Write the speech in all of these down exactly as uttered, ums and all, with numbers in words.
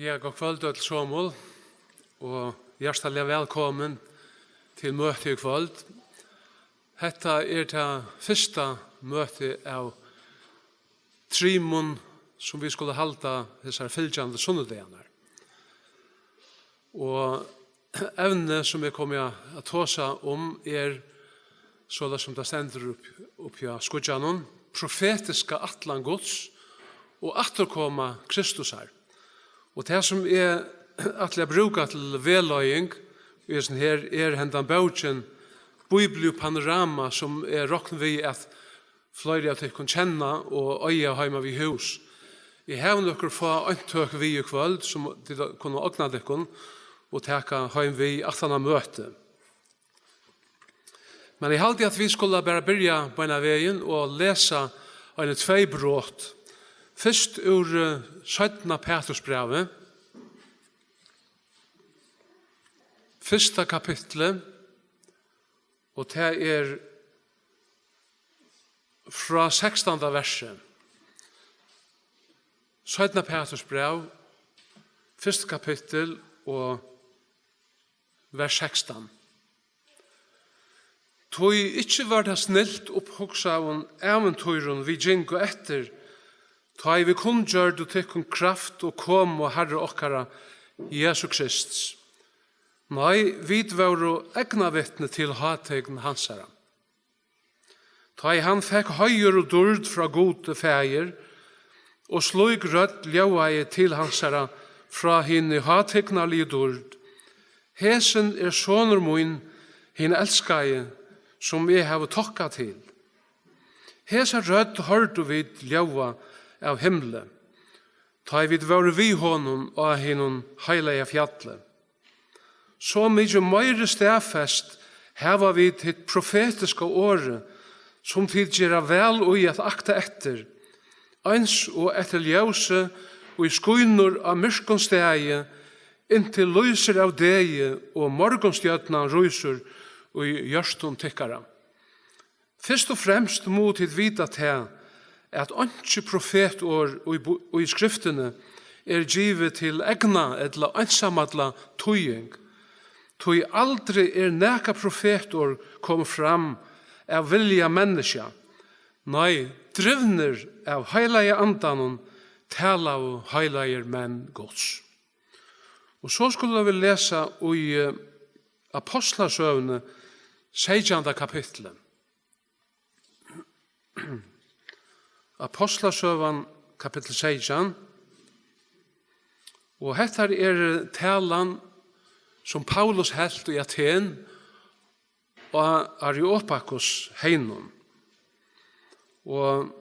Ja, gott kvøld, øll somul, og hjartaliga vælkomin til møtið í kvøld. Hetta er tað fyrsta møti av trimum, sum vit skulu halda hesar fylgjandi sunnudagarnar. Og evnið, sum eg komi at, at tosa um, er, soleiðis sum tað stendur upp, uppi á skíggjanum, profetiska ætlan Guds og afturkoma Kristusar. Og tað, sum eg ætli at brúka til vegleiðing í hesum her, er hendan bókin, Bibliupanorama, sum eg rokni við, at fleiri av tykkum kenna og eiga heima við hús. Eg havi nøkur fá eintøk við í kvøld, sum tit kunnu ogna tykkum og taka heim við aftan á møtið. Men eg haldi, at vit skulu bara byrja beinanvegin og lesa eini tvey brot. Fyrst úr, eh, seinna Pætursbrævi, fyrsta kapitli, og tað er frá sekstanda versi. Seinna Pætursbræv, fyrsta kapittul og vers sekstan. Tí ikki var tað snilt upphugsaðum ævintýrum, vit gingu eftir, tá ið vit kunngjørdu tykkum kraft og komu Harra okkara Jesu Krists. Nei, vit vóru egnavitni til hátign hansara. Tá ið hann fekk heiður og dýrd frá Gudi Faðir, og slík rødd ljóðaði til hansara frá hini hátignarligu dýrd: Hesin er sonur mín, hin elskaði, sum eg havi tokka til. Hesa rødd hoyrdu vit ljóða av himli, tá ið vit vóru við honum á hinum heilaga fjalli. So mikið meiri staðfest hava vit hitt profetiska orðið, sum tit gera væl í at akta eftir, eins og eftir ljósi, ið skínur á myrkum staði, inntil lýsir av degi og morgunstjørnan rísur í hjørtum tykkara. Fyrst og fremst mugu tit vita tað, at einki profetorð í bu-, í Skriftini er givið til egna ella einsamalla týðing, tí aldri er nakað profetorð komið fram av vilja menniskja, nei, drivnir av Heilaga Andanum talaðu heilagir menn Guds. Og so skulu vit lesa í, eh, Ápostlasøguni, seytjanda kapitli. Ápostlasøgan, kapittul seytjan. Og hetta er talan, sum Paulus helt í Aten á Areopagus heinum. Og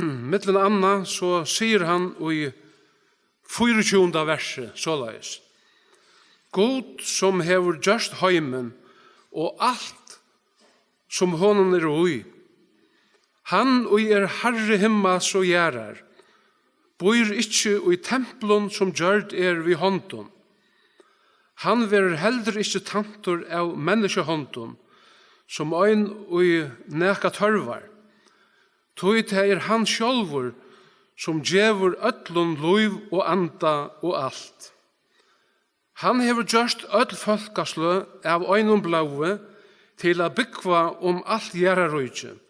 millum annað so sigur hann í fýraogtjúgunda versi soleiðis: Gud, sum hevur gjørt heimin og alt, sum honum er í, hann, ið er Harri himmals og jarðar, býr ikki í templum, sum gjørd er við hondum. Hann verður heldur ikki tæntur av menniskjuhondum, sum ein, ið nakað tørvar, tí tað er hann sjálvur, sum gevur øllum lív og anda og alt. Hann hevur gjørt øll fólkasløg av einum blóði til at búgva um alt jarðarríkið,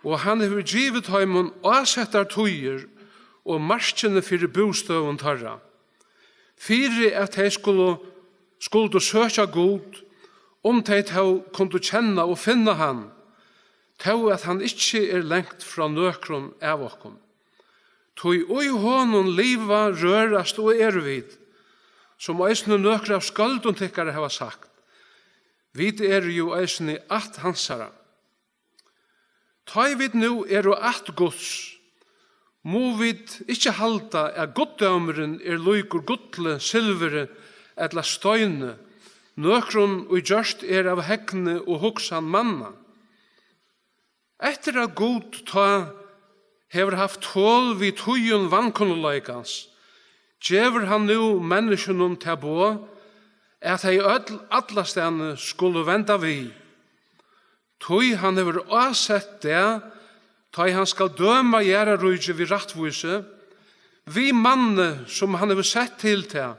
og hann hevur givið teimum ásettar tíðir og markini fyri bústøðum teirra, fyri at tey skulu, skuldu søkja Gud, um tey tó kundu kenna og finna hann, tó at hann ikki er langt frá nøkrum av okkum. Tí í honum liva, rørast og eru vit, sum eisini nøkur av skøldum tykkara hava sagt. Vit eru jú eisini ætt hansara. Tá ið vit nú eru ætt Guds, mugu vit ikki halda, at guddómurin er líkur gulli, silvuri ella steini, nøkrum, ið gjørt er av hegni og hugsan manna. Eftir at Gud tá hevur havt tol við tíðum vankunnuleikans, gevur hann nú menniskjunum tað boð, at tey øll allastaðni skulu venda við. Tí hann hevur ásett dag, tá ið hann skal døma jarðarríkið við rættvísi, við manni, sum hann hevur sett til tað,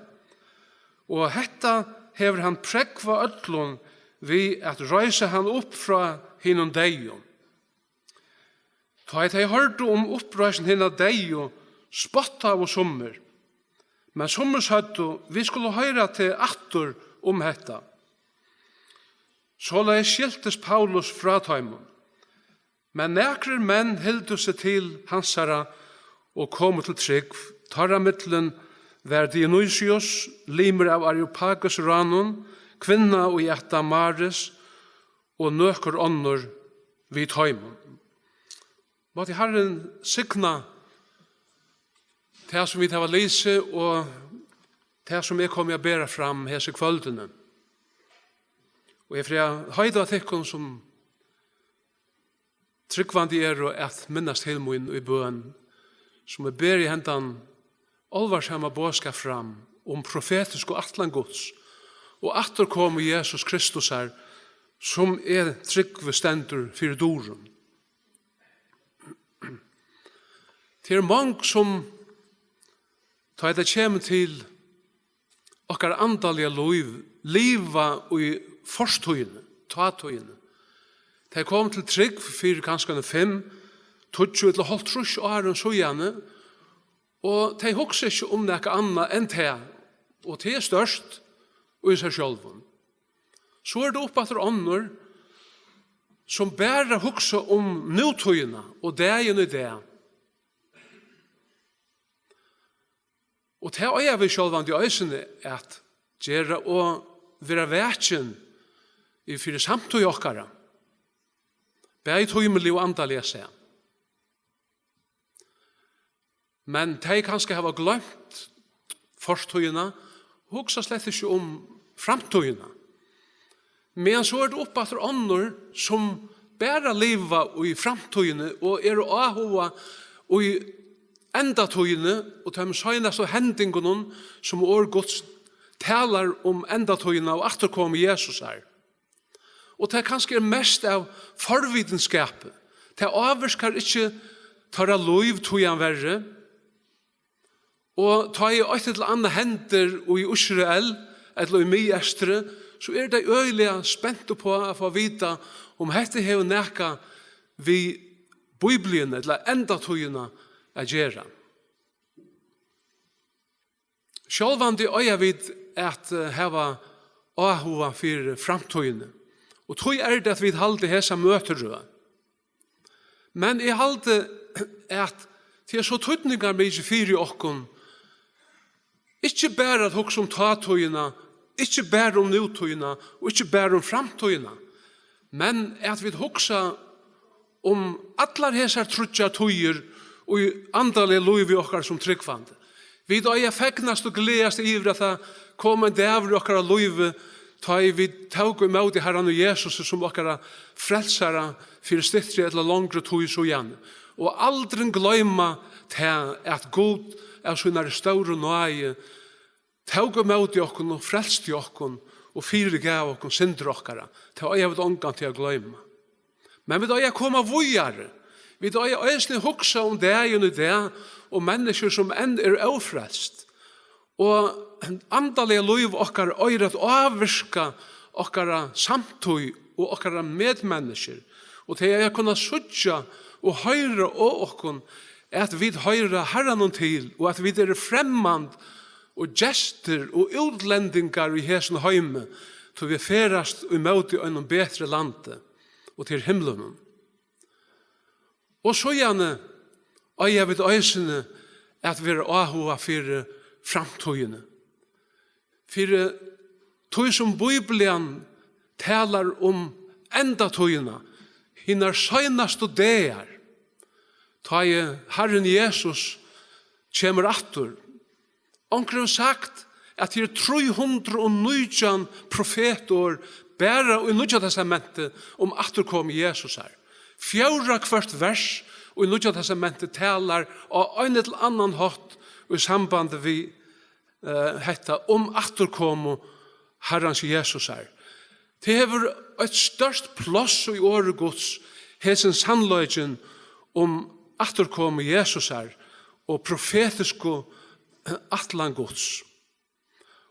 og hetta hevur hann prógvað øllum við at reisa hann upp frá hinum deyðu. Tá ið tey hoyrdu um uppreisn hinna deyðu, spottaðu summir. Men summir søgdu: Vit skulu hoyra teg aftur um hetta. Soleiðis skiltist Paulus frá teimum. Men nakrir menn hildu seg til hansara og komu til trúgv. Teirra millum var Dionysius, limur av Areopagus ráðnum, kvinna, ið æt Damaris, og nøkur onnur við teimum. Mátti Harrin signa tað, sum vit hava lisið, og tað, sum eg komi at bera fram hesi kvøldini. Og eg fari at heita á tykkum, sum trúgvandi eru, at minnast til mín í bøn, sum eg beri hendan álvarsama boðskap fram um profetisku ætlan Guds og afturkomu Jesus Kristusar, sum eg trúgvi stendur fyri durum. Tað eru mong, sum, tá ið tað kemur til okkara andaliga lív, liva í fortíðini, tátíðini. Tey komu til trúgv fyri kanska eini fimm, tíggju ella hálvtrýss árum síðani, og tey hugsa ikki um nakað annað enn tað, og tað er stórt í sær sjálvum. So er tað uppaftur onnur, sum bara hugsa um nútíðina og dagin í dag. Og tað eiga vit sjálvandi eisini at gera og vera vakin í fyri samtíð okkara, bæði tímiliga og andaliga sæð. Men tey kanska hava gloymt fortíðina, hugsa slett ikki um framtíðina. Meðan so er tað uppaftur onnur, sum bara liva í framtíðini og eru áhugað í endatíðini og teimum seinastu hendingunum, sum orð Guds talar um endatíðina og afturkomu Jesusar. Og tað kanska er mest av forvitinskapi. Tað ávirkar ikki teirra lív tíðanverri. Og tá ið eitt ella annað hendir í Ísrael ella í Miðeystri, so eru tey øgiliga spent upp á at fáa at vita, um hetta hevur nakað við Bíbliuna ella endatíðina at gera. Sjálvandi eiga vit at, eh, hava áhuga fyri framtíðini. Og tí er tað, at vit halda hesa møtirøð. Men eg haldi, at tað er so týdningarmikið fyri okkum, ikki bara at hugsa um tátíðina, ikki bara um nútíðina og ikki bara um framtíðina, men at vit hugsa um allar hesar tríggjar tíðir í andaliga lívi okkara sum trúgvandi. Vit eiga at fegnast og gleðast yvir, at tað kom ein dagur í okkara lívi, tá ið vit tóku ímóti Harranum Jesusi sum okkara frelsara fyri styttri ella longri tíð síðan. Og aldrin gloyma tað, at Gud av sínari stóru náði tók ímóti okkum og frelsti okkum og fyrigav okkum syndir okkara. Tað eiga vit ongantíð at gloyma. Men vit eiga at koma víðari. Vit eiga eisini at hugsa um dagin í dag og menniskjur, sum enn eru ófrelst. Og andaliga lív okkara eigur at ávirka okkara samtíð og okkara medmenniskjur. Og tey eiga at kunna síggja og hoyra á okkum, at vit hoyra Harranum til, og at vit eru fremmand og gestir og útlendingar í hesum heimi, tí vit ferðast ímóti einum betri landi, og til himlunum. Og síðani eiga vit eisini at vera áhugað fyri framtíðini, fyri tí sum Bíblian talar um endatíðina, hinar seinastu dagar, tá ið Harrin Jesus kemur aftur. Onkur hevur sagt, at tað eru trý hundrað og nítjan profetorð bara í Nýggja Testamenti um afturkomu Jesusar. Fjórða hvørt vers í Nýggja Testamenti talar á ein ella annan hátt í sambandi við, eh, hetta um afturkomu Harrans Jesusar. Tað hevur eitt stórt pláss í orði Guds, hesin sannleikin um afturkomu Jesusar, og profetisku ætlan Guds.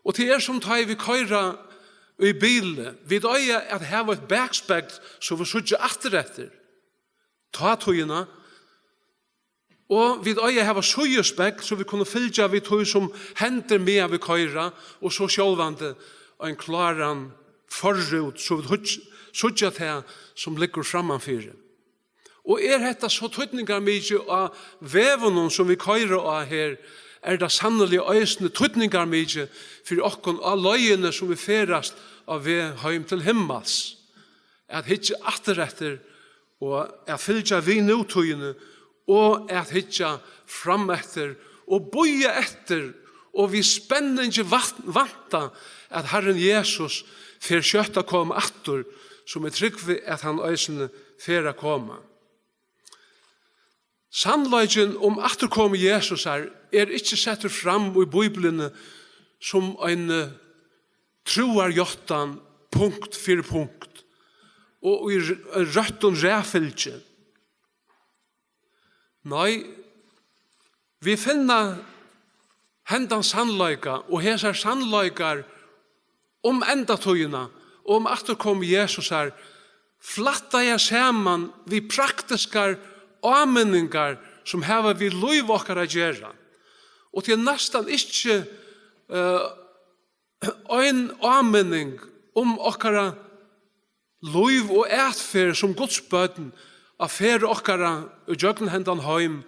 Og tað er sum tá ið vit koyra í bili. Vit eiga at hava eitt bakspegl, so vit síggja aftur eftir tátíðina. Og vit eiga at hava síðuspegl, so vit kunnu fylgja við tí, sum hendir, meðan vit koyra, og so sjálvandi ein kláran forrút, so vit hugg-, síggja tað, sum liggur frammanfyri. Og er hetta so týdningarmikið á vegunum, sum vit koyra á her, er tað sanniliga eisini týdningarmikið fyri okkum á leiðini, sum vit ferðast á veg heim til himmals, at hyggja aftur eftir og at fylgja við nútíðini og at hyggja fram eftir og bíða eftir og við spenningi vat-, vænta, at Harrin Jesus fer skjótt at koma aftur, sum eg trúgvi, at hann eisini fer at koma. Sannleikin um afturkomu Jesusar er ikki settur fram í Bíbliuni sum ein, eh, trúarjáttan punkt fyri punkt og í r-, røttum raðfylgi. Nei, vit finna hendan sannleika og hesar sannleikar um endatíðina og um afturkomu Jesusar flættaðar saman við praktiskar áminningar, sum hava við lív okkara at gera. Og tað er næstan ikki, eh, ein áminning um okkara lív og atferð sum Guds børn, á ferð okkara ígjøgnum hendan heim,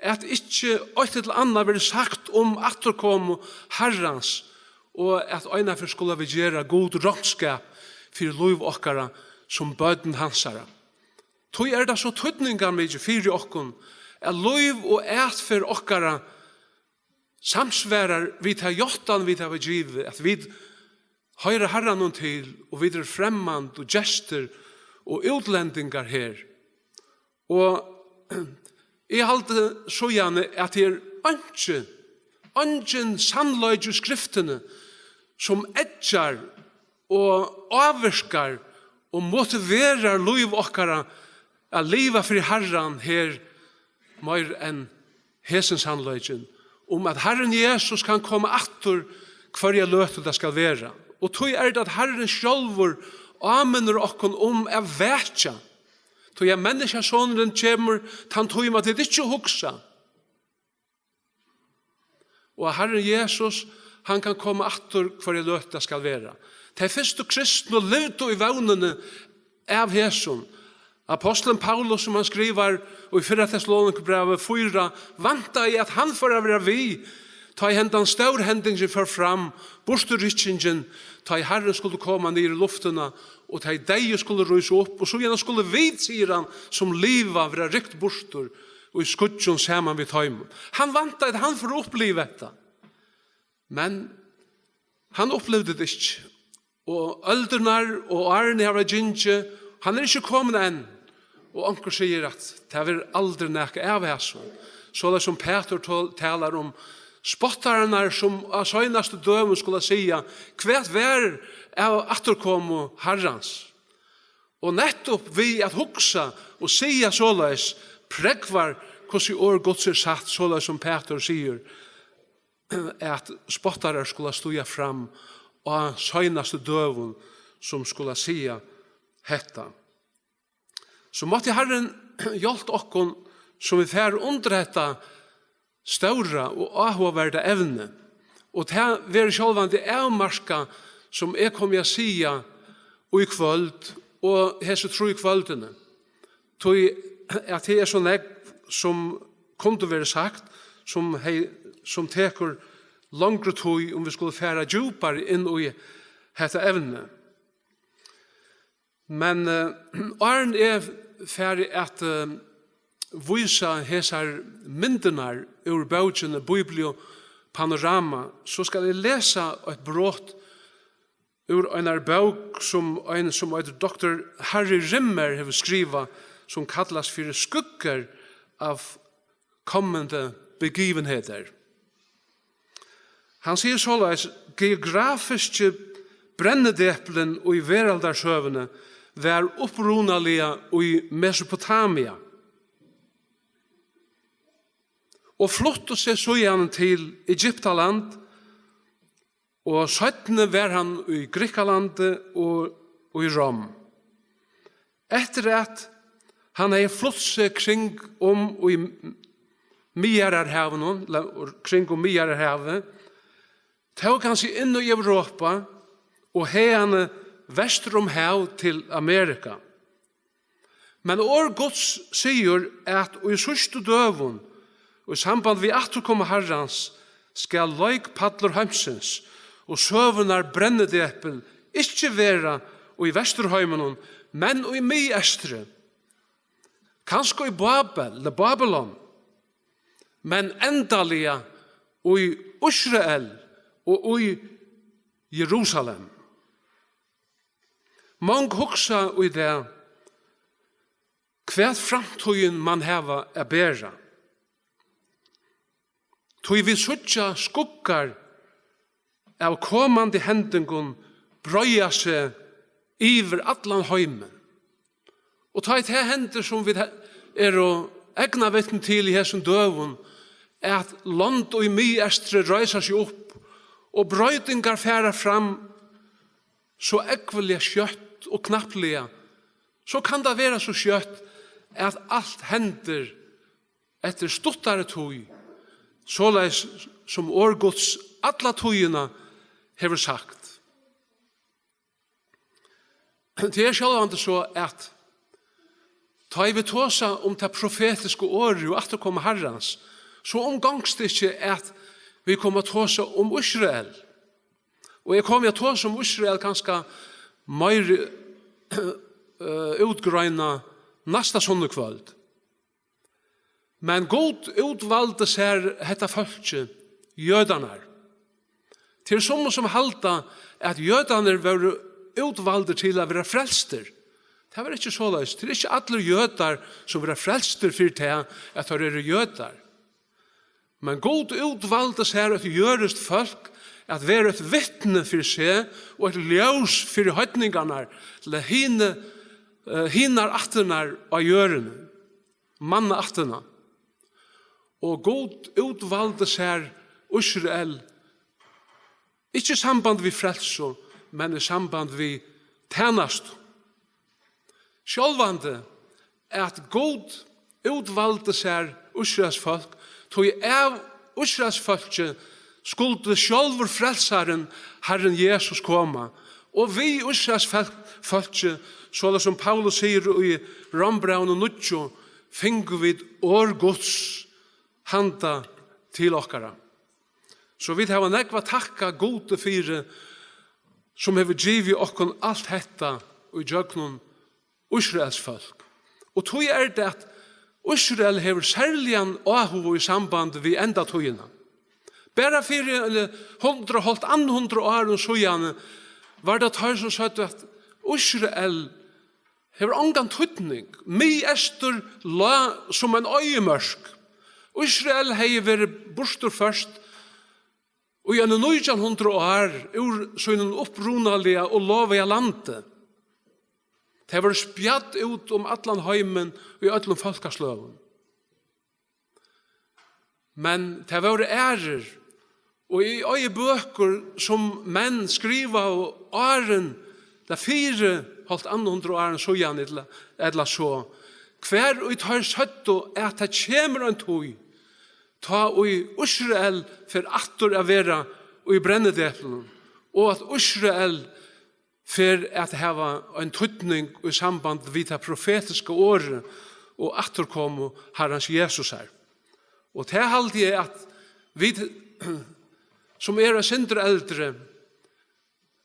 at ikki eitt ella annað verður sagt um afturkomu Harrans, og at einaferð skulu vit gera Gud roknskap fyri lív okkara sum børn hansara. Tí er tað so týdningarmikið fyri okkum, at lív og atferð okkara samsvarar við ta játtan, vit hava givið, at vit hoyra Harranum til, og vit eru fremmand og gestir og útlendingar her. Og eg haldi síðani, at tað er einki, eingin sannleiki í Skriftini, sum eggjar og ávirkar og motiverar lív okkara at liva fyri Harran her meir enn hesin sannleikin um, at Harrin Jesus kann koma aftur, hvørja løtu tað skal vera. Og tí er tað, at Harrin sjálvur áminnir okkum um at vakja. Tí at Menniskjusonurin kemur tann tíma, tit ikki hugsa. Og at Harrin Jesus, hann kann koma aftur, hvørja løtu tað skal vera. Tey fyrstu kristnu livdu í vónini av hesum. Ápostulin Paulus, sum hann skrivar í fyrra Tessalonikabrævi fýra, væntaði, at hann fór at vera við, tá ið hendan stórhendingin fór fram, burturrykkingin, tá ið Harrin skuldi koma niður í luftina, og tey deyðu skulu rísa upp, og síðan skulu vit, sigur hann, sum liva, vera rykt burtur í skýggjum saman við teimum. Hann væntaði, at hann fór at uppliva hetta. Men hann upplivdi tað ikki. Og øldirnar og árini hava gingið, hann er ikki komin enn. Og onkur sigur, at tað verður aldri nakað av hasum. Soleiðis sum Pætur tol-, talar um spottararnar, sum á seinastu døgum skulu siga: Hvat varð av afturkomu Harrans? Og nettupp við at hugsa og siga soleiðis, prógvar, hvussu orð Guds er satt, soleiðis sum Pætur sigur, at spottarar skulu stíga fram á seinastu døgum, sum skulu siga hetta. So mátti Harrin hjálpa okkum, sum vit fara undir hetta stóra og áhugaverda evni. Og tað verður sjálvandi avmarkað, sum eg komi at siga í kvøld og hesi trý kvøldini. Tí at tað er so nógv, sum kundi verið sagt, sum hei-, sum tekur longri tíð, um vit skulu fara djúpari inn í hetta evni. Men, eh, áðrenn eg fari at, eh, vísa hesar myndirnar úr bókini Biblio Panorama, so skal eg lesa eitt brot úr einari bók, sum ein, sum eitur doktor Harry Rimmer, hevur skrivað, sum kallast fyri Skygger af kommende begivenheder. Hann sigur soleiðis: Geografiski brennideplin í veraldarsøguni var upprunaliga í Mesopotamia. og fluttu seg síðan til Egyptaland, og seinni var hann í Grikkalandi og, og í Rom. Eftir at hann hevði flutt seg kring um í Miðjarðarhavinum, la-, kring um Miðjarðarhavið, tók hann seg inn í Europa og haðani vestur um hav til Amerika. Men orð Guds sigur, at í síðstu døgum, í samband við afturkomu Harrans, skal leikpallur heimsins og søgunnar brennidepil ikki vera í Vesturheiminum, men í Miðeystri, kanska í Babel, ella Babylon, men endaliga í Ísrael og í Jerusalem. Mong hugsa í dag, hvat framtíðin man hava at bera. Tí vit síggja skuggar av komandi hendingum breiða seg yvir allan heimin. Og tá ið tað hendir, sum vit he-, eru egnavitni til í hesum døgum, at lond í Miðeystri reisa seg upp og broytingar fara fram, so ógvuliga skjótt og knappliga, so kann tað vera so skjótt, at alt hendir eftir stuttari tíð, soleiðis sum orð Guds alla tíðina hevur sagt. Tað er sjálvandi so, at tá ið vit tosa um tað profetiska orðið og afturkomu Harrans, so umgongst ikki, at vit koma at tosa um Ísrael. Og eg komi at tosa um Ísrael kanska meir, eh, útgreina næsta sunnukvøld. Men Gud útvaldi sær hetta fólkið, jødarnar. Tað eru summi, sum halda, at jødarnir vóru útvaldir til at vera frelstir. Tað var ikki soleiðis. Tað eru ikki allir jødar, sum verða frelstir fyri tað, at teir eru jødar. Men Gud útvaldi sær eitt jødiskt fólk at vera eitt vitni fyri seg og eitt ljós fyri heidningarnar, til hini, eh, hinar ættirnar á jørðini, mannaættina. Og Gud útvaldi sær Ísrael, ikki í samband við frelsu, men í samband við tænastu. Sjálvandi at Gud útvaldi sær Ísraels fólk, tí av Ísraels fólki skuldi sjálvur frelsarin, Harrin Jesus, koma. Og við Ísraels fólk, fólki, soleiðis sum Paulus sigur í Rómbrævinum níggju, fingu vit orð Guds handa til okkara. So vit hava nógv at takka Gudi fyri, sum hevur givið okkum alt hetta í gjøgnum Ísraels fólk. Og tí er tað, at Ísrael hevur serligan áhuga í samband við endatíðina. Bara fyri, eh, hundrað, hálvt annað hundrað árum síðani var tað teir, sum søgdu, at Ísrael hevur ongan týdning. Miðeystur lá sum ein oyðimørk. Ísrael hevði verið burturført í eini nítjan hundrað ár úr sínum upprunaliga og lovaða landi. Tey vóru spjadd út um allan heimin í øllum fólkasløgum. Men tað vóru ærir, og eg eigi bøkur, sum menn skrivaðu áðrenn, tað fyri hálvt annað hundrað árum síðan, ella, ella so, hvar ið teir søgdu, at tað kemur ein tíð, tá ið Ísrael fer aftur at vera í brennideplinum, og at Ísrael fer at hava ein týdning í samband við tað profetiska orðið og afturkomu Harrans Jesusar. Og tað haldi eg, at vit, sum eru eitt sindur eldri,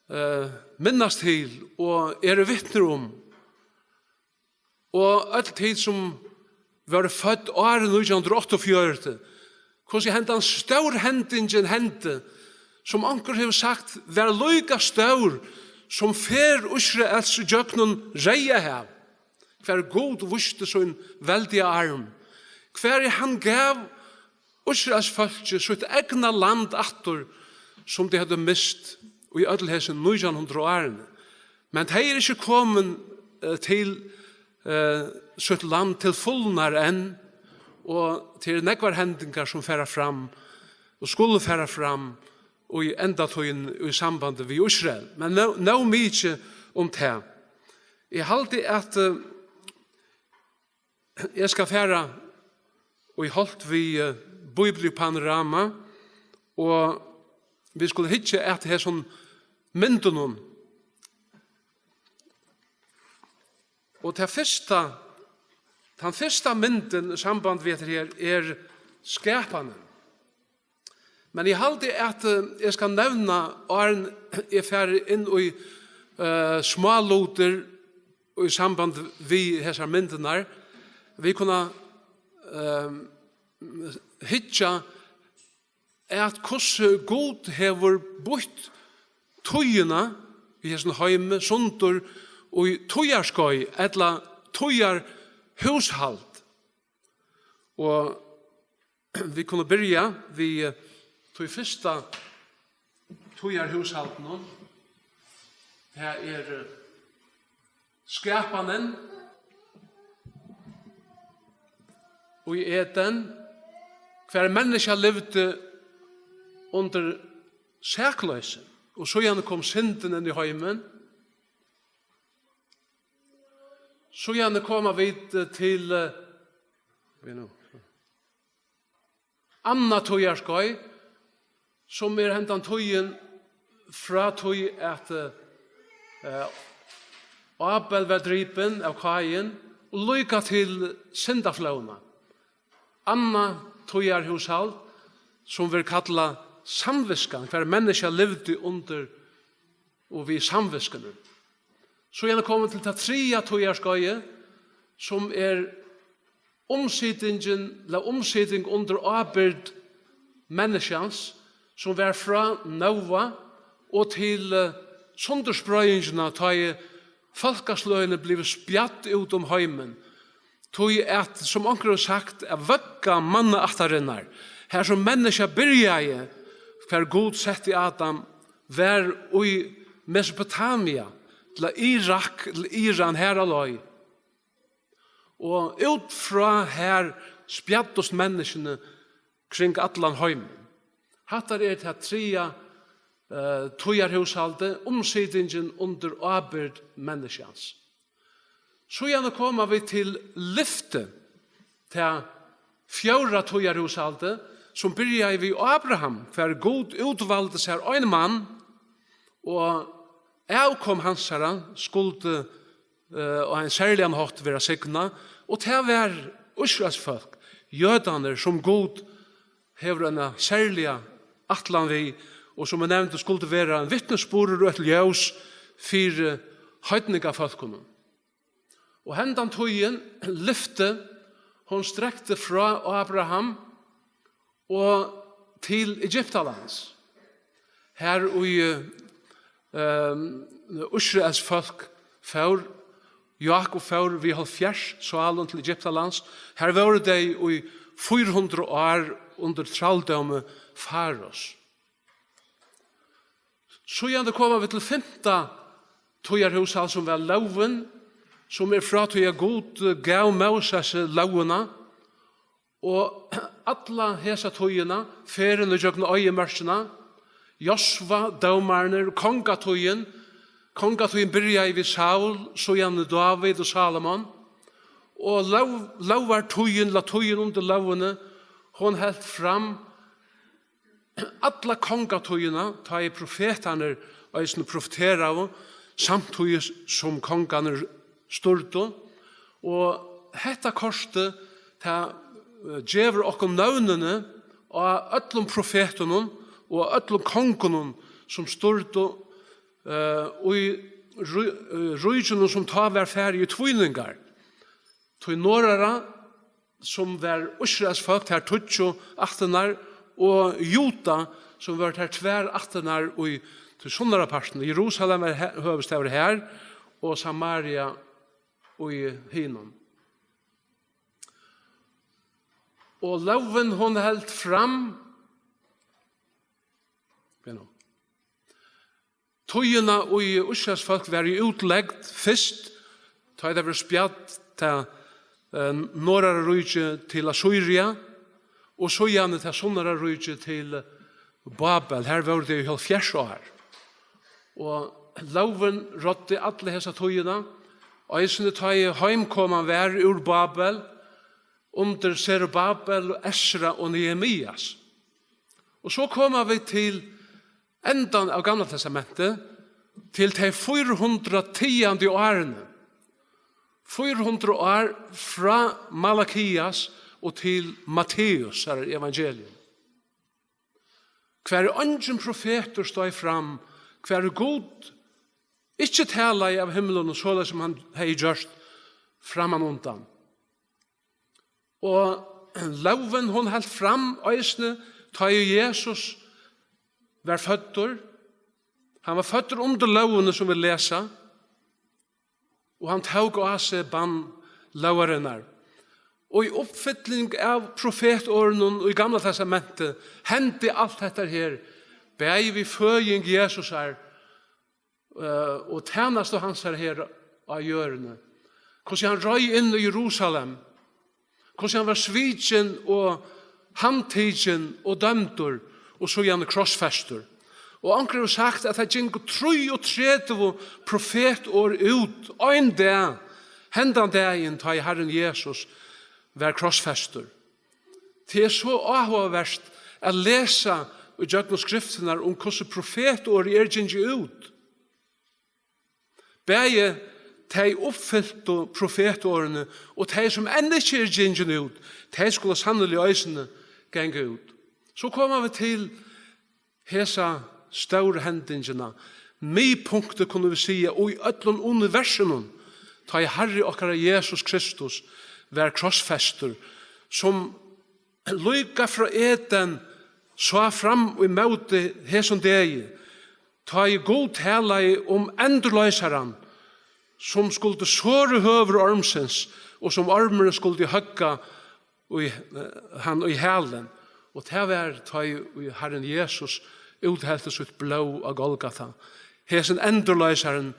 eh, minnast til og eru vitnir um, og øll tit, sum vóru fødd árið nítjan hundrað og áttaogfjøruti, hvussu hendan stórhendingin hendi, sum onkur hevur sagt var líka stór sum ferð Ísraels gjøgnum Reyðahav, hvar Gud vísti sín veldiga arm, hvar hann gav Ísraels fólki sítt egna land aftur, sum tey høvdu mist í øll hesi nítjan hundrað árini. Men tey eru ikki komin, eh, til, eh, sítt land til fulnar enn, Og tað eru nógvar hendingar, sum fara fram og skulu fara fram í endatíðini í sambandi við Ísrael. Men nóg, nóg mikið um tað. Eg haldi, at, eh, eg skal fara í holt við, eh, Bíbliupanorama, og vit skulu hyggja at hesum myndunum. Og tað fyrsta, tann fyrsta myndin í samband við hetta her er skapanin. Men eg haldi, at, eh, eg skal nevna, áðrenn eg fari inn í, eh, smálutir í samband við hesar myndirnar, vit kunna, eh, hyggja at hvussu Gud hevur býtt tíðina í hesum heimi sundur í tíðarskeið ella tíðarhúshald. Og vit kunnu byrja við, eh, tí fyrsta tíðarhúshaldinum. Tað er, eh, skapanin í Eden, hvar menniskja livdi undir sakloysi, og síðani kom syndin inn í heimin. Síðani koma vit, eh, til, eh, annað tíðarskeið, sum er hendan tíðin frá tí, at, eh, Abel var dripin av Káin, og líka til syndaflóðina. Annað tíðarhúshald, sum verður kallað samviskan, hvar menniskja livdi undir og við samviskuni. Síðan er komið til tað triðja tíðarskeiðið, sum er umsitingin, ella umsiting undir ábyrgd menniskjans, sum var frá Nóa og til, eh, sundurspreiðingina, tá ið fólkasløgini blivu spjadd út um heimin. Tí at, sum onkur hevur sagt, at vøgga mannaættarinnar, har sum menniskja byrjaði, hvar Gud setti Adam, var í Mesopotamia, til Irak, til Iran, har á leið. Og út frá har spjaddust menniskjuni kring allan heimin. Hatta er tað triðja, eh, tíðarhúshaldið, umsitingin undir ábyrgd menniskjans. Síðani koma vit til lyfti, tað fjórða tíðarhúshaldið, sum byrjaði við Abraham, hvar Gud útvaldi sær ein mann, og avkom hansara skuldi, eh, á ein serligan hátt vera signað, og tað var Ísraels fólk, jødarnir, sum Gud hevur eina serliga ætlan við, og sum eg nevndi, skuldi vera ein vitnisburður og eitt ljós fyri heidningafólkunum. Og hendan tíðin, lyfti, hon strekti frá Abraham og til Egyptalands, har í, ehm, Ísraels fólk fór, Jákup fór við hálvfjerðs sálum til Egyptalands. Har vóru tey í fýra hundrað ár undir trældómi Faraos. Síðan koma vit til fimta tíðarhúshald, sum var lógin, sum er frá tí at Gud gav Mósesi lógina, og alla hesa tíðina, ferðina gjøgnum oyðimørkina, Josva, dómararnir, kongatíðin, kongatíðin byrjaði við Saul, síðani Dávid og Salomon, og lóg-, lógartíðin, ella tíðin undir lógini, hon helt fram alla kongatíðina, tá ið profetarnir eisini profeteraðu, samtíðis sum kongarnir stýrdu. Og hetta kortið, tað, eh, gevur okkum nøvnini á øllum profetunum og á øllum kongunum, sum stýrdu, eh, í rí-, eh, ríkinum, sum tá var farið í tvíningar. Tí norðara, sum var Ísraels fólk, tær tíggju ættirnar, og Juda, sum var tær tvær ættirnar í tí sunnara partinum. Jerusalem var he-, høvuðsstaður har, og Samaria í hinum. Og lógin, hon helt fram, tíðina, ið Ísraels fólk var í útlegd fyrst, tá ið tað var spjadd, tað eh, norðara ríki til Assyria, og síðani tað sunnara ríki til Babel. Har vóru tey í hálvfjerðs ár. Og lógin ráddi alla hesa tíðina, eisini tá ið heimkoman var úr Babel, undir Serubabel og Esra og Nehemias. Og so koma vit til endan av Gamla Testamenti, til tey fýra hundrað tigandi árini. Fýra hundrað ár frá Malakias og til Matteus, har er evangelium. Hvar eingin profetur steig fram, hvar Gud ikki talaði av himlunum, soleiðis sum hann hevði gjørt frammanundan. Og lógin, hon helt fram eisini, tá ið Jesus var føddur. Hann var føddur undir lógini, sum vit lesa, og hann tók á seg bann lógarinnar. Og í uppfylling av profetorðunum í Gamla Testamenti hendi alt hetta her, bæði við føðing Jesusar, eh, og tænastu hansara her á jørðini. Hvussu hann reið inn í Jerusalem, hvussu hann var svikin og handtikin og dømdur og síðani krossfestur. Og onkrir hava sagt, at tað gingu trýogtretivu profetorð út ein dag, hendan dagin, tá ið Harrin Jesus var krossfestur. Tað er so áhugavert at lesa í gjøgnum skriftirnar um, hvussu profetorð er gingið út. Bæði tey uppfyltu profetorðini og tey, sum enn ikki eru gingin út, tey skulu sanniliga eisini ganga út. So koma vit til hesa stóru hendingina, miðpunktið, kunnu vit siga, í øllum universinum, tá ið Harri okkara Jesus Kristus var krossfestur, sum líka frá Eden sá fram í móti hesum degi, tá ið Gud talaði um endurloysaran, sum skuldi sora høvur ormsins, og sum ormurin skuldi høgga í, eh, hann í hælin. Og tað var, tá ið Harrin Jesus úthelti sítt blóð á Golgata. Hesin endurloysarin,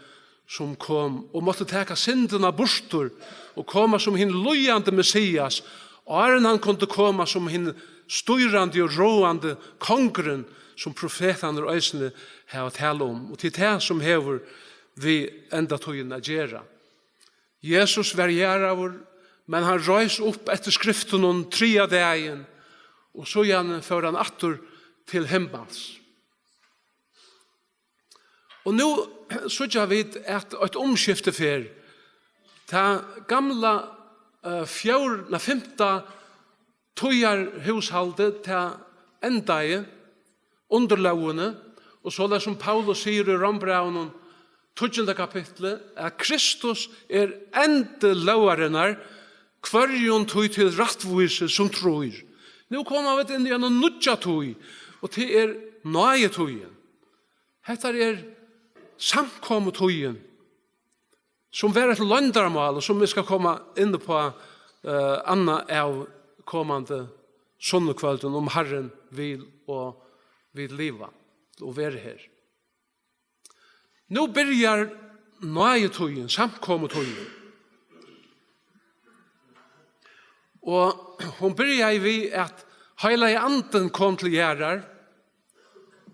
sum kom og mátti taka syndina burtur og koma sum hin líðandi Messias, áðrenn hann kundi koma sum hin stýrandi og ráðandi kongurin, sum profetarnir eisini hava talað um. Og til tað, sum hevur við endatíðina at gera. Jesus var jarðaður, men hann reis upp eftir skriftunum triðja dagin, og síðani fór hann aftur til himmals. Og nú síggja vit, at eitt umskifti fer. Tað gamla, eh, fjórða, nei, fimta tíðarhúshaldið, tað endaði undir lógini, og soleiðis sum Paulus sigur í Rómbrævinum, tíggjunda kapitli, at Kristus er endi lógarinnar, hvørjum tí til rættvísi, sum trýr. Nú koma vit inn í eina nýggja tíð, og tað er náðitíðin. Hetta er samkomutíðin, sum var eitt loyndarmál, og sum vit skal koma inn uppá, eh, annað av komandi sunnukvøldum, um Harrin vil og vit liva og vera her. Nú byrjar náðitíðin, samkomutíðin. Og hon byrjaði við, at Heilagi Andin kom til jarðar,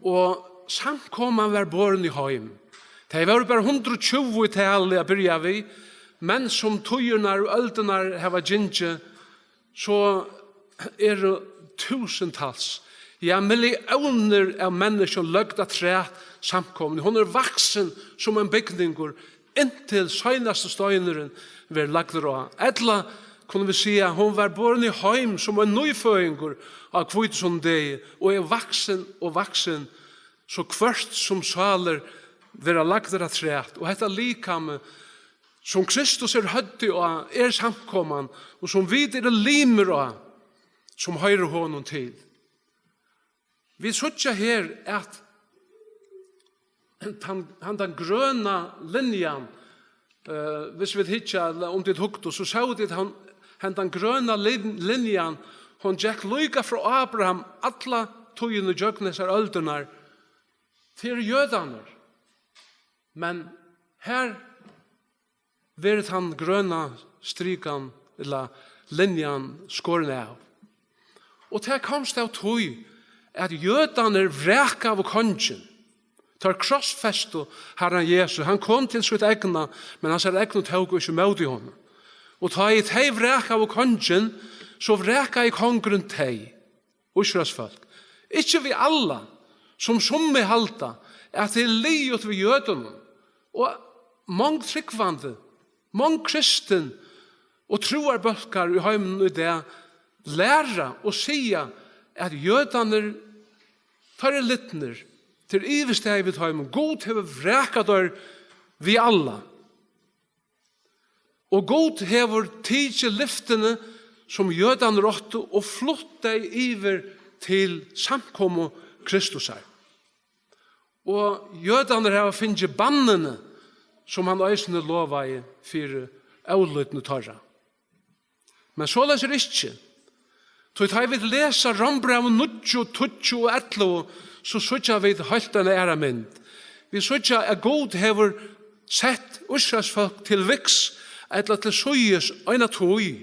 og samkoman var borin í heim. Tey vóru bara hundrað og tjúgu í tali at byrja við, men sum tíðirnar og øldirnar hava gingið, so eru túsundtals, ja, milliónir av menniskjum løgd afturat samkomuni. Hon er vaksin sum ein bygningur, inntil seinasti steinurin verður lagdur á. Ella kunnu vit siga, hon var borin í heim sum ein nýføðingur á hvítusunnudegi og er vaksin og vaksin, so hvørt sum sálir verða lagdar afturat. Og hetta likamið, sum Kristus er høvdið á, er samkoman, og sum vit eru limir á, sum hoyrir honum til. Vit síggja her, at tann, handan grøna linjan, eh, hvis vit hyggja, ella um tit hugdu, so sóu tit, hann, handan grøna lin-, linjan, hon gekk líka frá Abraham alla tíðina gjøgnum hesar øldirnar. Tað eru jødarnir. Men her verður tann grøna strikan ella linjan skorin av. Og tað komst av tí, at jødarnir vrakaðu kongin. Teir krossfestu Harran Jesus. Hann kom til sítt egna, men hansara egnu tóku ikki ímóti honum. Og tá ið tey vrakaðu kongin, so vrakaði kongurin tey. Ísraels fólk. Ikki við allan, sum summi halda, at tað er liðugt við jødunum. Og mong trúgvandi, mong kristin og trúarbólkar í heiminum í dag læra og siga, at jødarnir, teir eru lidnir, tað er yvirstaðið við teimum. Gud hevur vrakað teir við allan. Og Gud hevur tikið lyftini, sum jødarnir áttu, og flutt tey yvir til samkomu Kristusar. Og jødarnir hava fingið bannini, sum hann eisini lovaði fyri ólýdni teirra. Men soleiðis er ikki. Tí tá vit lesa Rómbrævið níggju, tíggju og ellivu, so síggja vit heilt eina aðra mynd. Vit síggja, at Gud hevur sett Ísraels fólk til viks, ella til síðis eina tíð,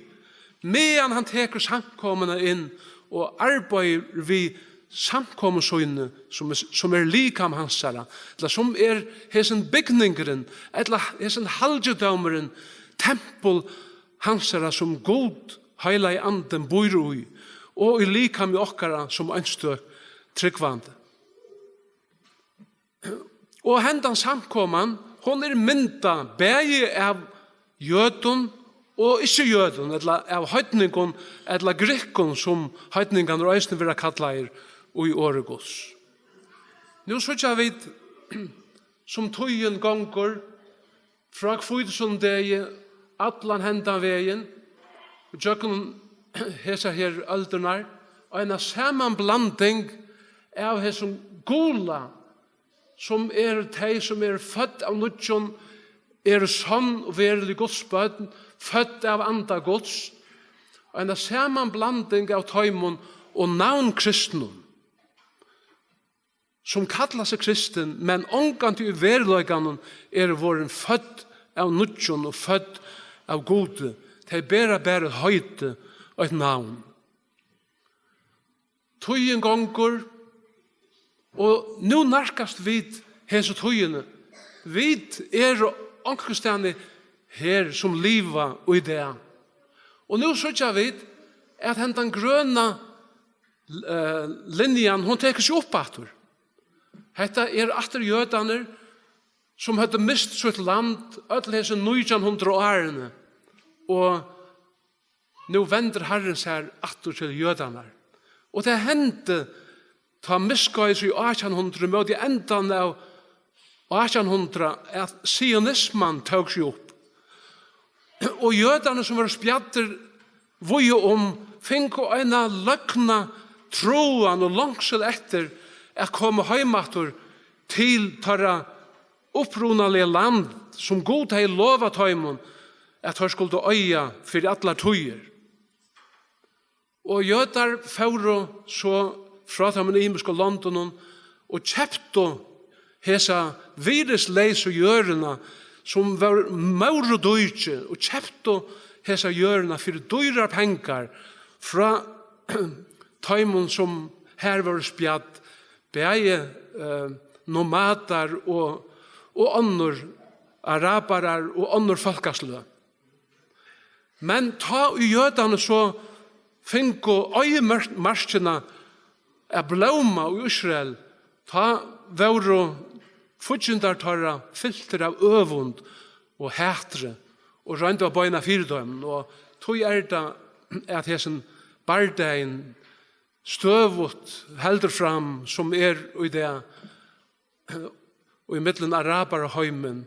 meðan hann tekur samkomuna inn og arbeiðir við samkomu síni, sum er, sum er likam hansara, ella sum er hesin bygningurin, ella hesin halgidómurin, tempul hansara, sum Gud, Heilagi Andin, býr í, og í likami okkara sum einstøk trúgvandi. Og hendan samkoman, hon er myndað bæði av jødum og ikki-jødum, ella av heidningum, ella grikkum, sum heidningarnir eisini verða kallaðir í orði Guds. Nú síggja vit, sum tíðin gongur, frá hvítusunnudeginum allan hendan vegin, gjøgnum hesar her øldirnar, eina samanblanding av hesum gula, sum eru tey, sum eru fødd av nýggjum, eru sonn og verulig Guds børn, fødd av anda Guds, eina samanblanding av teimum og navnkristnum, sum kalla seg kristin, men ongantíð í veruleikanum eru vorðin fødd av nýggjum og fødd av Gudi. Tey bera bara eitt heiti, eitt navn. Tíðin gongur, og nú nærkast vit hesi tíðini. Vit eru onkustaðni her, sum liva í dag. Og nú síggja vit, at hendan grøna, eh, linjan, hon tekur seg upp aftur. Hetta er aftur jødarnir, sum høvdu mist sítt land øll hesi nítjan hundrað árini, og nú vendir Harrin sær aftur til jødarnar. Og tað hendi, tá miðskeiðis í átjan hundrað, móti endan av átjan hundrað, at sionisman tók seg upp. Og jødarnir, sum vóru spjaddir víða um, fingu eina løgna tráan og longsul eftir at koma heim aftur til teirra upprunaliga land, sum Gud hevði lovað teimum, at teir skuldu eiga fyri allar tíðir. Og jødar fóru so frá teimum ymisku londunum og keyptu hesa virðisleysu jørðina, sum var mór og díki, og keyptu hesa jørðina fyri dýrar pengar frá teimum, sum har vóru spjadd, bæði, eh, nomadar og, og onnur, arabarar og onnur fólkasløg. Men tá ið jødarnir so fingu oyðimørkina at blóma í Ísrael, tá vóru fíggindar teirra fyltir av øvund og hatri og royndu at beina fyri teimum. Og tí er tað, at hesin bardagin støðugt heldur fram, sum er í dag, í millum arabaraheimin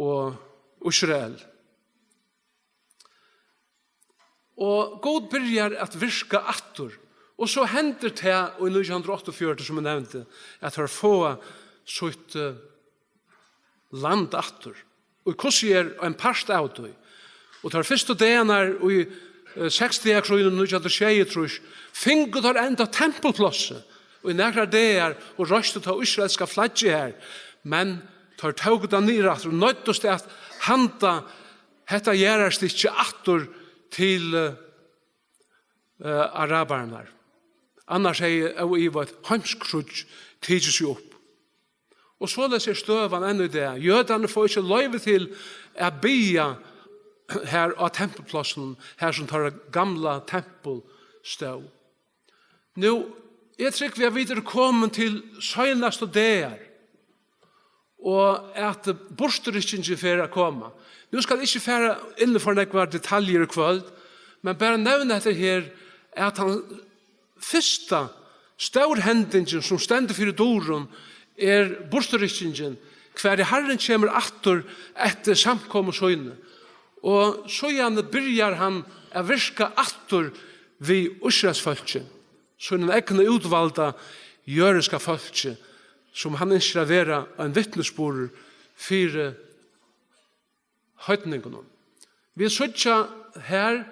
og Ísrael. Og Gud byrjar at virka aftur, og so hendir tað í nítjan hundrað og áttaogfjøruti, sum eg nevndi, at teir fáa sítt, eh, land aftur. Og hvussu er ein partur av tí? Og teir fyrstu dagarnar í, eh, seksdagakrígnum nítjan hundrað og sjeyogtrýss fingu teir enntá tempulplássið í nakrar dagar og reistu tað ísraelska flaggið har. Men teir tóku tað niður aftur og noyddust at handa hetta jarðarstykki aftur til, eh, eh, arabararnar. Annars hevði óivað eitt heimskríggj tikið seg upp. Og soleiðis er støðan enn í dag. Jødarnir fáa ikki loyvi til at biðja har á tempulplássinum, har sum teirra gamla tempul stóð. Nú, eg trúgvi, at vit eru komin til seinastu dagar, og at burturrykkingin fer at koma. Nú skal eg ikki fara inn í for nógvar detaljur í kvøld, men bara nevna hetta her, at hann fyrsta stórhendingin, sum stendur fyri durum, er burturrykkingin, hvar Harrin kemur aftur eftir samkomu síni. Og síðani byrjar hann at virka aftur við Ísraelsfólki, sínum egna útvalda jødiska fólki, sum hann ynskir at vera ein vitnisburður fyri heidningunum. Vit síggja her,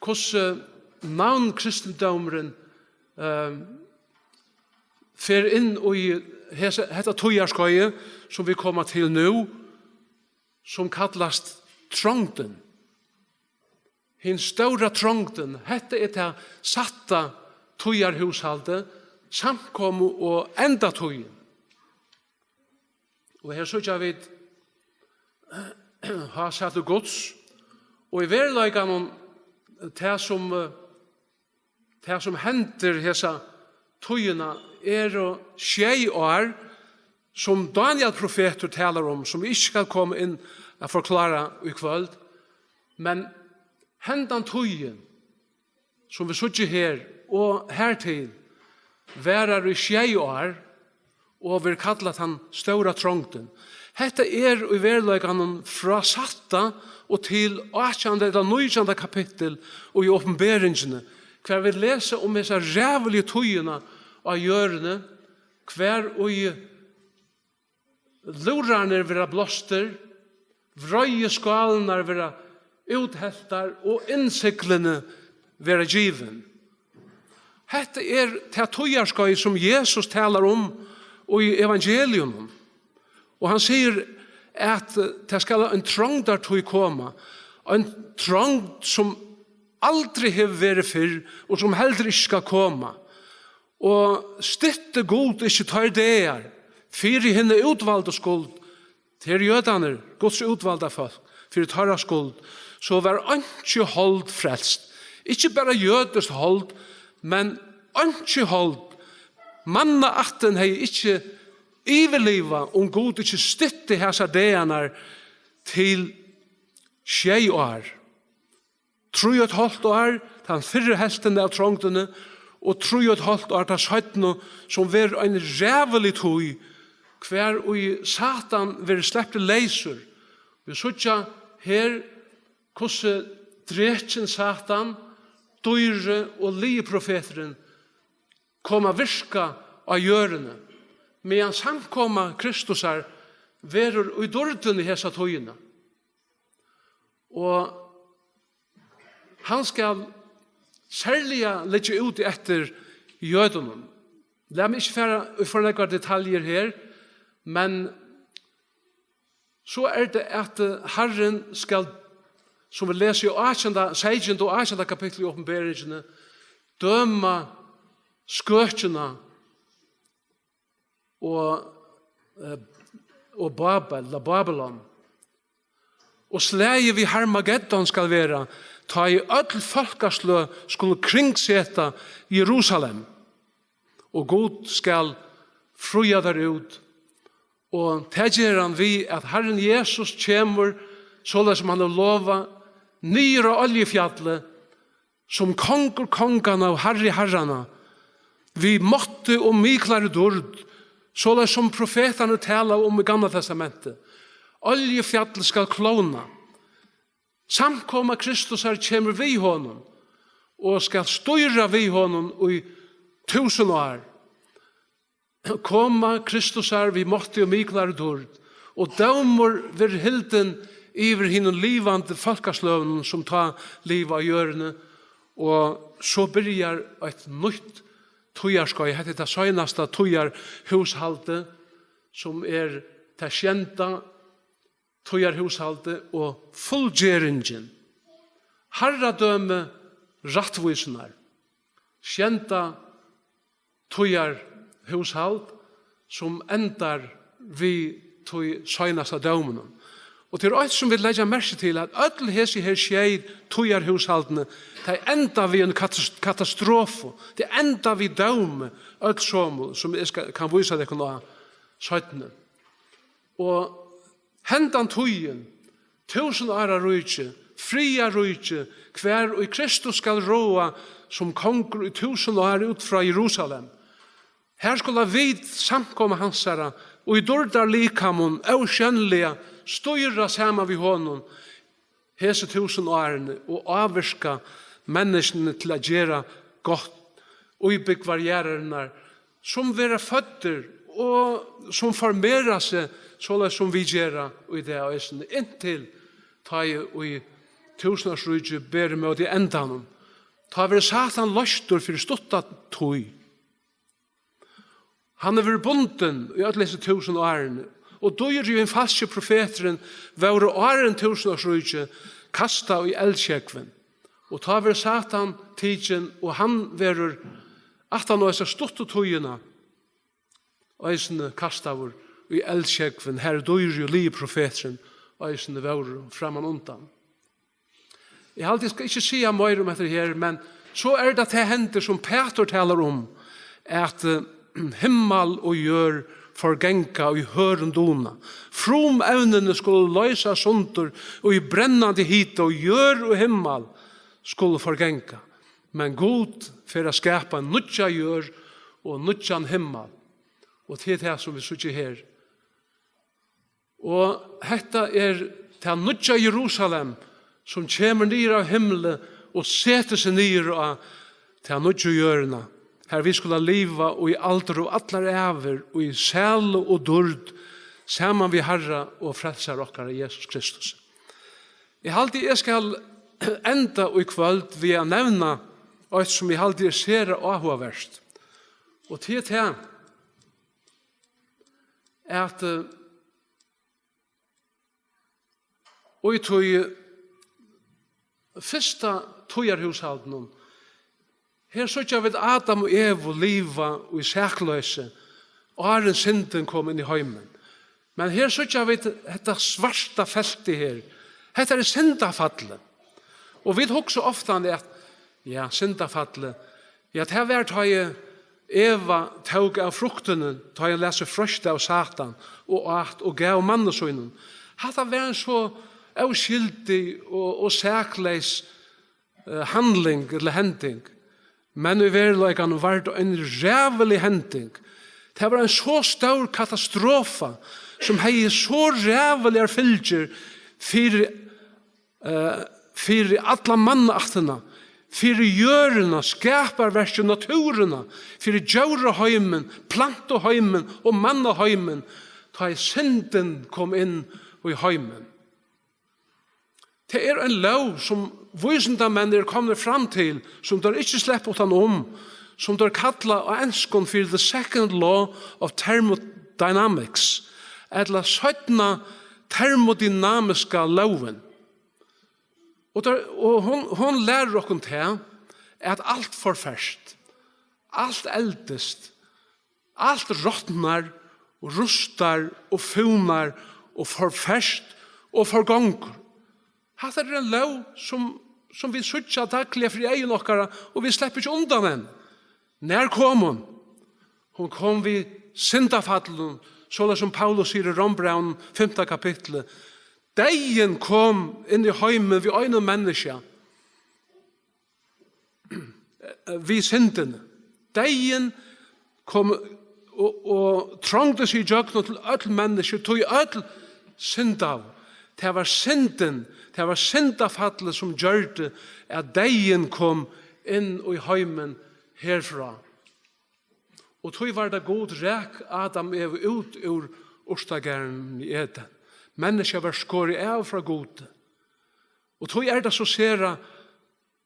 hvussu navnkristindómurin, ehm, fer inn í hesa, hetta tíðarskeiðið, sum vit koma til nú, sum kallast trongdin. Hin stóra trongdin, hetta er tað sætta tíðarhúshaldið, samkomu- og endatíðin. Og her síggja vit hásæti Guds, og í veruleikanum tað sum, eh, tað sum hendir hesa tíðina eru sjey ár, sum Daniel profetur talar um, sum eg ikki skal koma inn at forklára í kvøld, men hendan tíðin, sum vit síggja her og hertil, varar í sjey ár og verður kallað tann stóra trongdin. Hetta er í veruleikanum frá sætta og til átjanda ella nítjanda kapittul í Opinberingini, hvar vit lesa um hesa ræðuligu tíðina á jørðini, hvar í lúðrarnir verða blástir, vreiðiskálirnar verða útheltar og innsiglini verða givin. Hetta er tað tíðarskeið, sum Jesus talar um í evangeliunum. Og hann sigur, at, eh, tað skal ein trongdartíð koma, ein trongd, sum aldri hevur verið fyrr og sum heldur ikki skal koma. Og stytti Gud ikki teir dagar fyri hinna útvaldu skuld, tað eru jødarnir, Guds útvalda fólk, fyri teirra skuld, so var einki hold frelst. Ikki bara jødiskt hold, men einki hold. Mannaættin hevði ikki yvirlivað, um Gud ikki stytti hasar dagarnar til sjey ár. Trý og eitt hálvt ár, tann fyrru helvtina av trongdini, og trý og eitt hálvt ár, tað seinna, sum verður ein ræðulig tíð, hvar í Satan verður sleptur leysur. Vit síggja her, hvussu drekin Satan, dýri og lygiprofeturin koma at virka á jørðini, meðan samkoma Kristusar verður í dýrdini hesa tíðina. Og hann skal serliga leggja út eftir jødunum. Lat meg ikki fara í for nógvar detaljur her, men so er tað, at, eh, Harrin skal, sum vit lesa í átjanda, seytjanda og átjanda kapitli í Opinberingini, døma skøkjuna og, eh, og Babel, ella Babylon. Og slagið við Harmageddon skal vera, tá ið øll fólkasløg skulu kringseta Jerusalem, og Gud skal fríða tær út. Og tað ger hann við, at Harrin Jesus kemur, soleiðis sum hann hevur lovað, niður á Oljufjallið, sum kongur konganna og harri harranna, við mátti og miklari dýrd, soleiðis sum profetarnir talaðu um í Gamla Testamenti. Oljufjallið skal klovna. Samkoma Kristusar kemur við honum og skal stýra við honum í túsund ár. Koma Kristusar við mátti og miklari dýrd, og dómur verður hildin yvir hinum livandi fólkasløgunum, sum tá liva á jørðini, og so byrjar eitt nýtt tíðarskeið. Hetta er tað seinasta tíðarhúshaldið, sum er tað sjeynda tíðarhúshaldið og fullgeringin. Harradømi rættvísinnar. Sjeynda tíðarhúshald, sum endar við tí seinasta dóminum. Og tað er eitt, sum vit leggja merki til, at øll hesi her sjey tíðarhúshaldini, tey enda við eini katas-, katastrofu. Tey enda við dómi, øll somul, sum eg skal, kann vísa tykkum á seinni. Og hendan tíðin, túsund ára ríki, friðarríki, hvar ið Kristus skal ráða sum kongur í túsund ár út frá Jerusalem. Har skulu vit, samkoma hansara, í dýrdarlikamum ósjónliga stýra saman við honum hesi túsund árini og ávirka menniskjuni til at gera gott, íbúgvar jarðarinnar, sum verða føddir og sum formera seg, soleiðis sum vit gera í dag eisini, inntil tá ið túsundársríkið ber ímóti endanum. Tá verður Satan loystur fyri stutta tíð. Hann hevur verið bundin í øll hesi túsund árini, og dýri hin falski profeturin vóru áðrenn túsundársríkið kastað í eldsjógvin. Og tá verður Satan tikin, og hann verður aftan á hesa stuttu tíðina eisini kastaður í eldsjógvin, har dýri og ligi profeturin eisini vóru framman undan. Eg haldi, eg skal ikki siga meira um hetta her, men so er tað, tað hendir, sum Pætur talar um, at, eh, himmal og jørð forganga í hørðum dúna. Frumevnini skulu loysast sundur í brennandi hita, og jørð og himmal skulu forganga. Men Gud fer at skapa nýggja jørð og nýggjan himmal. Og tað er tað, sum vit síggja her. Og hetta er tað nýggja Jerusalem, sum kemur niður av himli og setir seg niður á ta nýggju jørðina, har vit skulu liva í aldur og allar ævir í sælu og dýrd saman við Harra og Frelsara okkara, Jesus Kristus. Eg haldi, eg skal enda í kvøld við at nevna eitt, sum eg haldi er sera áhugavert. Og tað er tað, at, eh, í tí fyrsta tíðarhúshaldinum, her síggja vit Adam og Evu liva í sakloysi, áðrenn syndin kom inn í heimin. Men her síggja vit hetta svarta feltið her. Hetta er syndafallið. Og vit hugsa ofta at, ja, syndafallið, ja, tað var, tá ið Eva tók av fruktini, tá ið hon læt seg freista av Satan og át og gav manni sínum. Hatta var ein so óskyldig og, og sakleys, eh, handling ella hending. Men í veruleikanum var tað ein ræðulig hending. Tað var ein so stór katastrofa, sum hevði so ræðuligar fylgjur fyri, eh, fyri alla mannaættina, fyri jørðina, skaparverkið, náttúruna, fyri djóraheimin, plantuheimin og mannaheimin, tá ið syndin kom inn í heimin. Tað er ein lóg, sum vísindamenn eru komnir fram til, sum teir ikki sleppa uttan um, sum teir kalla á enskum fyri the second law of thermodynamics, ella seinna termodynamiska lógin. Og, teir, og hon, hon lærir okkum tað, at alt forferst, alt eldist, alt rotnar og rustar og fúnar og forferst og forgongur. Hatta er ein lóg, sum, sum vit síggja dagliga fyri eygum okkara, og vit sleppa ikki undan henni. Nær kom hon? Hon kom við syndafallinum, soleiðis sum Paulus sigur í Rómbrævinum, fimta kapitli. Deyðin kom inn í heimin við einum menniskja, við syndini. Deyðin kom og, og trongdi seg ígjøgnum til øll menniskju, tí øll syndaðu. Tað var syndin, tað var syndafallið, sum gjørdi, at deyðin kom inn í heimin herfrá. Og tí var tað, Gud rak Adam og Evu út úr urtagarðinum í Eden. Menniskjað var skorið av frá Gudi. Og tí er tað so sera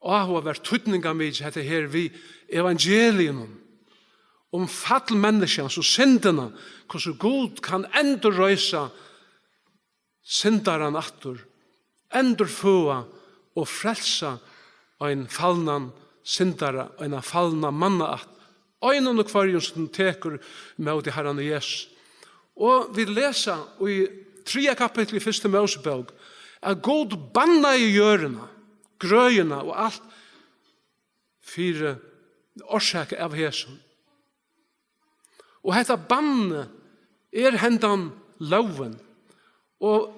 áhugavert, týdningarmikið, hetta her við evangeliinum, um fall menniskjans og syndina, hvussu Gud kann endurreisa syndaran aftur, endurføða og frelsa ein falnan syndara, eina falna mannaætt, einum og hvørjum sum tekur ímóti Harranum Jesusi. Og vit lesa í triðja kapitli í fyrstu Mósebók, at Gud bannaði jørðina, grøðina og alt fyri orsaka av hesum. Og hetta bannið er hendan lógin. Og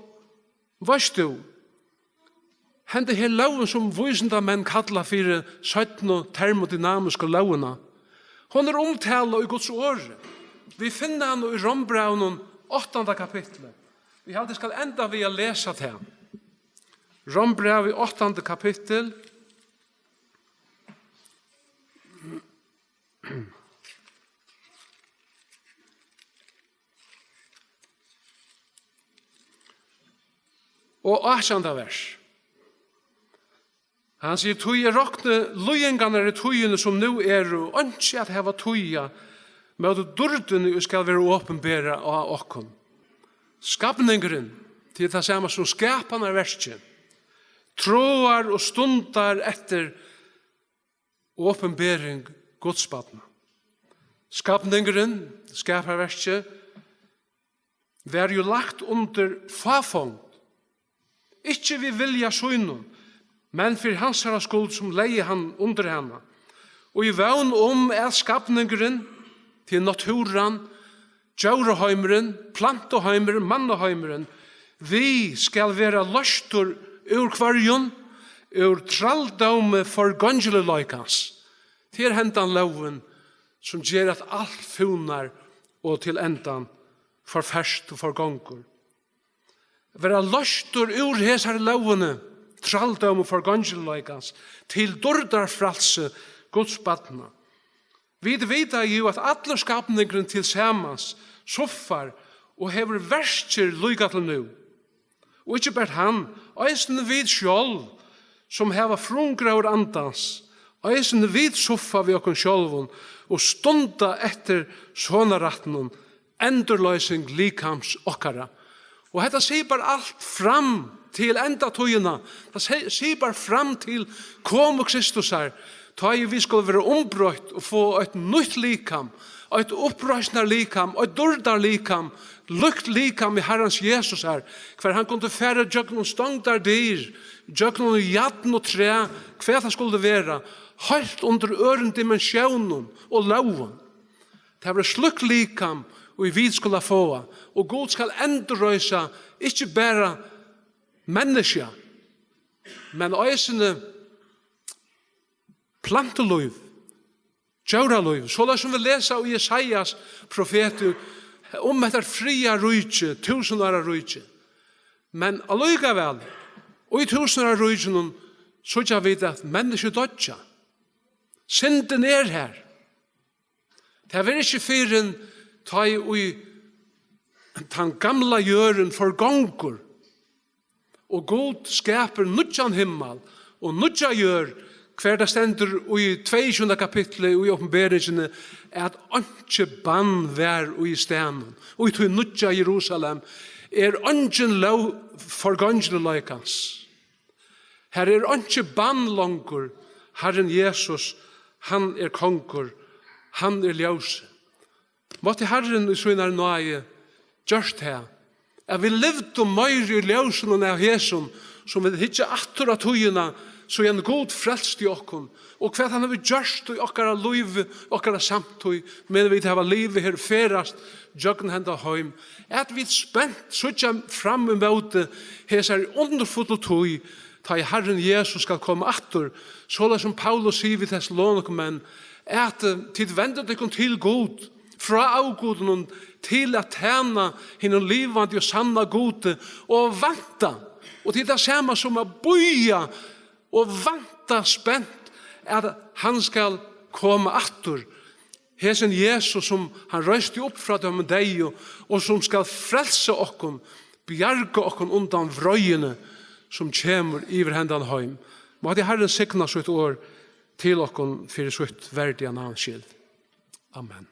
veitst tú, henda her lógin, sum vísindamenn kalla fyri seinnu termodynamisku lógina, hon er umtalað í Guds orði. Vit finna hana í Rómbrævinum áttanda kapitli. Eg haldi, eg skal enda við at lesa tað. Rómbrævið áttanda kapittul. Og átjanda vers. Hann sigur: "Tí eg rokni líðingarnar í tíðini, sum nú eru, einki at hava at týða móti dýrdini, ið skal vera opinberað á okkum, skapningurin," tí tað sama sum skapanarverkið, "troðar og stundar eftir opinbering Guds barna." Skapningurin, skaparverkið, var jú lagt undir fáfongd, ikki við vilja sínum, men fyri hansara skuld, sum legði hann undir hana, og í vón um, at skapningurin, til náttúran, djóraheimurin, plantuheimurin, mannaheimurin, við skal vera loystur úr hvørjum? Úr trældómi forgongiligleikans. Tað er hendan lógin, sum ger, at alt fúnar og til endan forferst og forgongur. Vera loystur úr hesari lógini, trældómi forgongiligleikans, til dýrdarfrælsi Guds barna. Vit vita jú, at allur skapningurin til samans suffar og hevur verkir líka til nú. Og ikki bert hann, eisini vit sjálv, sum hava frumgróður andans, eisini vit suffa við okkum sjálvum og stunda eftir sonarættinum, endurloysing likams okkara. Og hetta sigur bara alt fram til endatíðina. Tað se-, sigur bara fram til komu Kristusar, tá ið vit skulu vera umbroytt og fáa eitt nýtt likam, eitt uppreisnarlikam, eitt dýrdarlikam, líkt likami Harrans Jesusar, hvar hann kundi fara gjøgnum stongdar dyr, gjøgnum jarn og træ, hvat tað skuldi vera, heilt undir øðrum dimensjónum og lógum. Tað var slíkt likam, ið vit skulu fáa, og Gud skal endurreisa ikki bara menniskja, men eisini plantulív, djóralív, soleiðis sum vit lesa í Jesajas profeti um hetta friðarríki, túsundáraríki. Men allíkavæl, í túsundáraríkinum síggja vit, at menniskju doyggja. Syndin er har. Tað verður ikki fyrr enn tá ið tann gamla jørðin forgongur, og Gud skapar nýggjan himmal og nýggja jørð, hvar tað stendur í tveyogtjúgunda kapitli í Opinberingini, at einki bann var í staðnum. Og í tí nýggja Jerusalem er eingin lóg forgongiligleikans. Har er einki bann longur. Harrin Jesus, hann er kongur, hann er ljósið. Mátti Harrin í sínari náði gjørt tað, at vit livdu meir í ljósinum av hesum, sum vit hyggja aftur á tíðina, síðan Gud frelsti okkum, og hvat hann hevur gjørt í okkara lívi, okkara samtíð, meðan vit hava livað her, ferðast gjøgnum henda heim, at vit spent síggja fram ímóti hesari undurfullu tíð, tá ið Harrin Jesus skal koma aftur, soleiðis sum Paulus sigur við Tessalonikumenn, at, eh, tit vendu tykkum til Gud, frá avgudunum, til at tæna hinum livandi og sanna Gudi, og vænta. Og tað er tað sama sum at bíða og vænta spent, at hann skal koma aftur. Hesin Jesus, sum hann reisti upp frá teimum deyðu, og sum skal frelsa okkum, bjarga okkum undan vreiðini, sum kemur yvir hendan heim. Mátti Harrin signa sítt orð til okkum fyri sítt verdiga navns skyld. Amen.